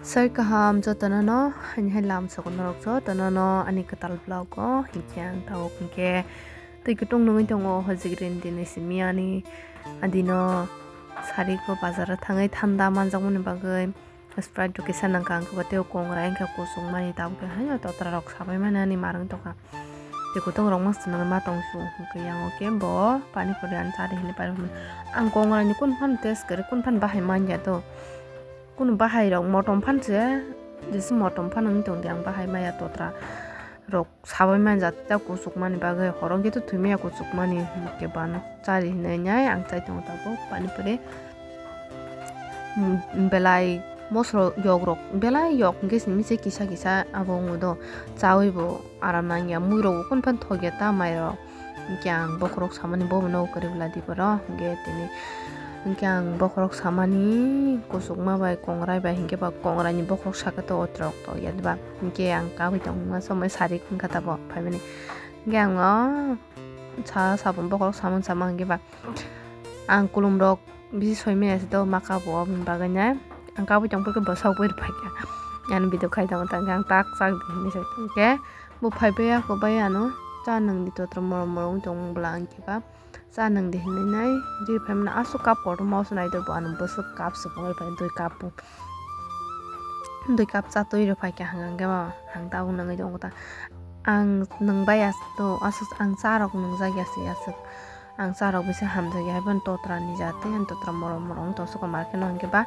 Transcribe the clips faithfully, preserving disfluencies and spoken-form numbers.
Sir kaham jotono no, haini hai lam sogo norok jotono no ani kwtal vlog o, hinkhe ang tabuk hinkhe twi kutung nungwi tongo, hojik rin dini simi ani adino sari ko bazar o thangwi thanda manjakmani bagwi Sprite rok kisa nangkha, ang khe tei kongrai wngkha kusuk mani, tabuk khe haino totra rok sabai mani ani marwng tongkha. Tei kutung rok masa nangwi ma tong su, hinkhe yango khe bo pani puri ani chari hinwi pai rw. Ang kongrai ni kunu phano taste kwrwi, kunu phano bahai manya to. Kunu bahai rok motom phan se, jesa motom phan wng tong di, ang bahai maya totra rok sabai mani jat ta kusuk mani bagwi, horo khe to thwi maya kusuk mani, hinkhe bano chari hinwi nai ang chai tongo tabuk pani puri. Mm, belai mosro yok rok, belai yok hinkhe simi se kisa kisa abo wngo do, chawi bo aram nangya, mui rok bo kunu phano thokya ta mai rok. Hinkhe ang bokhorok samani bo no kwrwi bwla di borok. Hinkhe tini hinkhe ang bokhorok samani kusukma bai kongrai bai hinkhe ba kongrai ni bokhorok saka to otrok to ya diba. Hinkhe ang kabui tongma somoi sari wngkha tabuk phaimani. Hinkhe ang o sa sabun bokhorok samung samung hinkhe ba ang kulum rok bisi soi maya se to ma kabo aboni bagwi nai. Ang kabui tongphuru khe bwswk bui rwphaikha. Ani video khai tongo ta hinkhe ang tak chak di hinwi sai hinkhe. Bo phai bai ako bai ano cha nang di totra morom morom wng tong bwla ang khe ba cha nang di hinwi nai ri phai mano aswk cup kotorma o se nai do bo ano bwswk cup se pungwi phai dui cup bo dui cup cha twi rw phai kha hwnka hwnkhe ba ang tabuk nangwi tongo ta ang nang bai aswk to aswk ang cha rok nang jak ya se aswk ang cha rok bai se hamjak ya hai bono totra ni jat tei ang totra morom morom wng tong sukha mar khe no hwnkhe ba.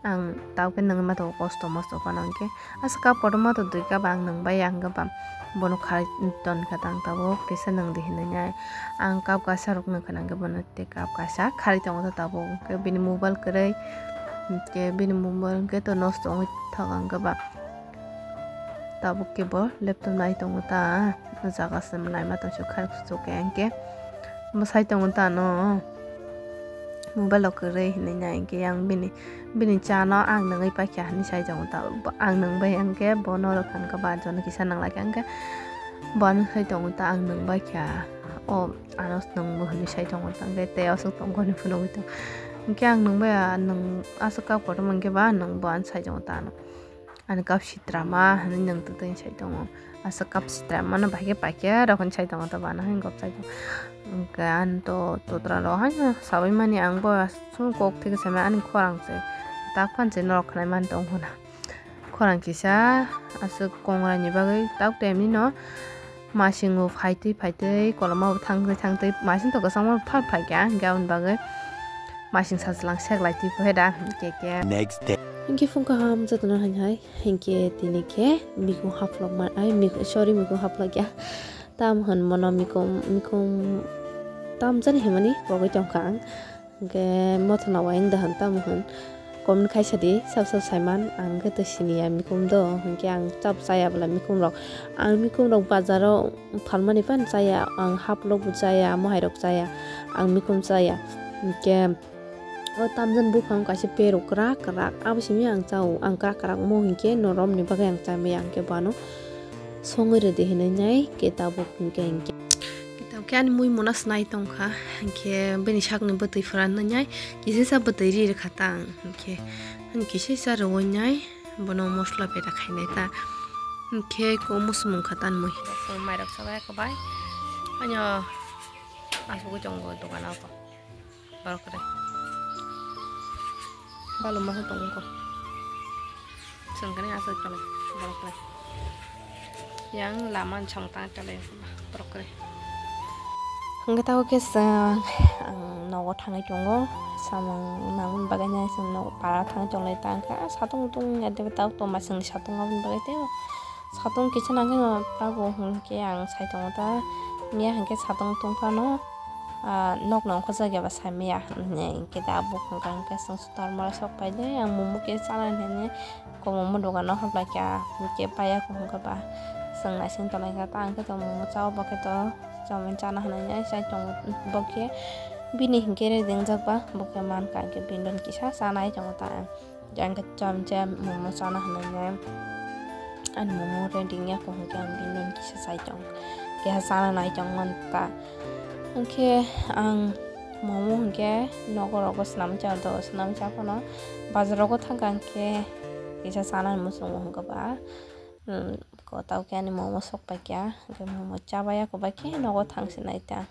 Ang tabuk khe nangwi ma tongo kosto mosto phano hinkhe aswk cup kotorma to dui cup ang nang bai ang khe ba bono kharwi ton kha tang tabuk kisa nang di hinwi nai ang cup kaisa rok nang kha nang khe bono tei cup kaisa kharwi tongo ta tabuk hinkhe bini mobile kwrwi hinkhe bini mobile hinkhe to nosto wngwi thok ang khe ba tabuk khe bo laptop nai tongo ta o jaga se naima tong khe kharwi kuchuk khe hinkhe bwsai tongo ta ano. Mobile rok kwrwi hinwi nai hinkhe yang bini bini cha no ang nangwi paikha hinwi sai tongo ta ang nang bai hinkhe bo norok kha ba jono kisa nang lai kha hinkhe bo ano sai tongo ta ang nang bai kha o ano nang bo hinwi sai tongo ta hinkhe tei aswk tongkha hinwi phunugwi tongo hinkhe ang nang bai ah nang aswk kap kotorma hinkhe ba nang bo ano sai tongo ta ano. Ani cup sitra ma hinwi nwng twtwi sai tongo. Aswk cup sitra mano bahai khe paikhe rok hinwi sai tongo, to bana hinwi gop sai tongo. Hwnkhe ani to totra rok haino sabai mani ang bo aswk kok thik sai mani ani khorang se tak phan se norok khnai mani tong khuna. Khorang kisa aswk kongrai ni bagwi tak temni no. Masing bo phaitwi phaitwi koloma bo thangtwi thangtwi masing to kwchangma phar phaikha hinkhe aboni bagwi masing sajlang seklai twi phaida hinkhe khe. Next day. Hinkhe phung kaham jotono hai hai hinkhe tini khe mikung haplok ma ai mik- sorry mikung haplok ya tam hwn mono mikung mikung tam jani himani pogwi tongkha ang. Hwnkhe mothona uaiyung da hwn tamo hwn comment khaisa di sab sab saiman ang khe to siniya mikum do hwnkhe ang chap chaya bwla mikum rok ang mikum rok bazar o phalmani phano chaya ang haplok bo chaya mohai rok chaya ang mikum chaya hwnkhe o tamjani buphang kaisa perok kwrak kwrak abo simi ang chao ang kwrak kwrak omo hwnkhe norok ni bagwi ang chamaya hwnkhe bono songwi rwdi hinwi nai khe tabuk hwnkhe hwnkhe. Khe ani mui mona se nai tongkha, hinkhe bini sakni bwtwi phura nwngnai, kisisa bwtwi ri rwkha ta ang, hinkhe ani kisisa rwui nai, bono mosla peda khainai ta, hinkhe omo se mungkha ta ani mui. Mairok sabai kwbai, ano asugwi tongo dogano. Borok kwrwi. Baloma se tongo. Chwng khe aswk tongwi borok kwrwi. Yang lama ni samung tang tongwi borok kwrwi. Hwnkhe tabuk khe chwng ang nogo thangwi tongo. Samung nangmani bagwi nai chwng nogo para thangwi tonglai ta wngkha. Satung tung ya de tabuk tongma chwngni satung aboni bagwi tei satung kisa nangkhe no tabuk hwnkhe ang sai tongo ta. Miya hwnkhe satung tungphano. Ah, nok nong khojak ya ba sai maya hinwi hinkhe da buk hwnkha hinkhe chwng sutar mora sok pai de ang momo khe chana hinwi ko momo dogano hablai kha hinkhe paiya ko hwnkha ba chwng naising tonglaikha ta ang khe to momo chao bo khe to chomani chana hinwi sai tongo bo khe bini hinkhe ringjak ba bo khe mankha hinkhe bini kisa chanai tongo ta ang. Ang khe cham cham momo chana hinwi ani momo ready wngya kho hwnkhe ang bini kisa sai tong keha chana nai tong man ta hwnkhe ang momo hwnkhe nogo rogo swnam cha do swnam cha phano bazar rogo thangkha hwnkhe kisa chanani muchungo hwnkhe ba, hmm, ko tao khe ani momo sok paikha, hwnkhe momo chabaiya ko bai khe nogo thangsinai ta.